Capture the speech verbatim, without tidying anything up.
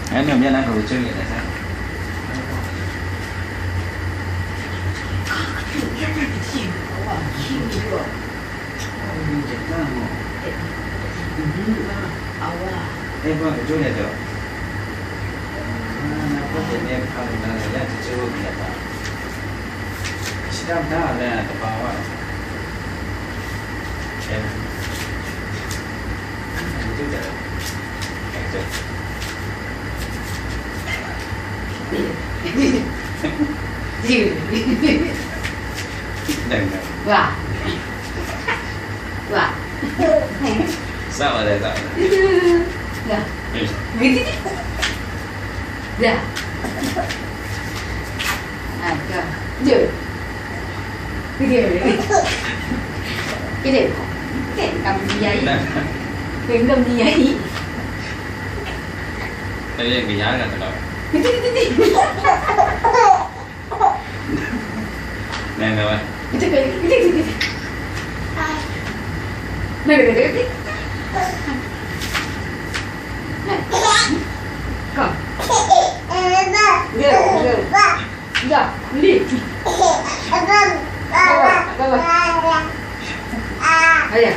Ngai num ya nang kabu chyoi let ai sa. Wa. Wa. Sama deh, sama deh. Ya. Ya. Ah, ka. Jom. Kejap. Kejap. Kejap, kam ni ai. Nah. Kejap, kam ni ai. Tapi yang kenyal kan kalau. Kejap, kejap, kejap. Nah, nah, wah. Kejap, kejap, kejap, kejap. Nah, kejap, kejap, kejap. Nah. Kom. Kejap, kejap. Dah, ni. Bawa, bawa. Ayah.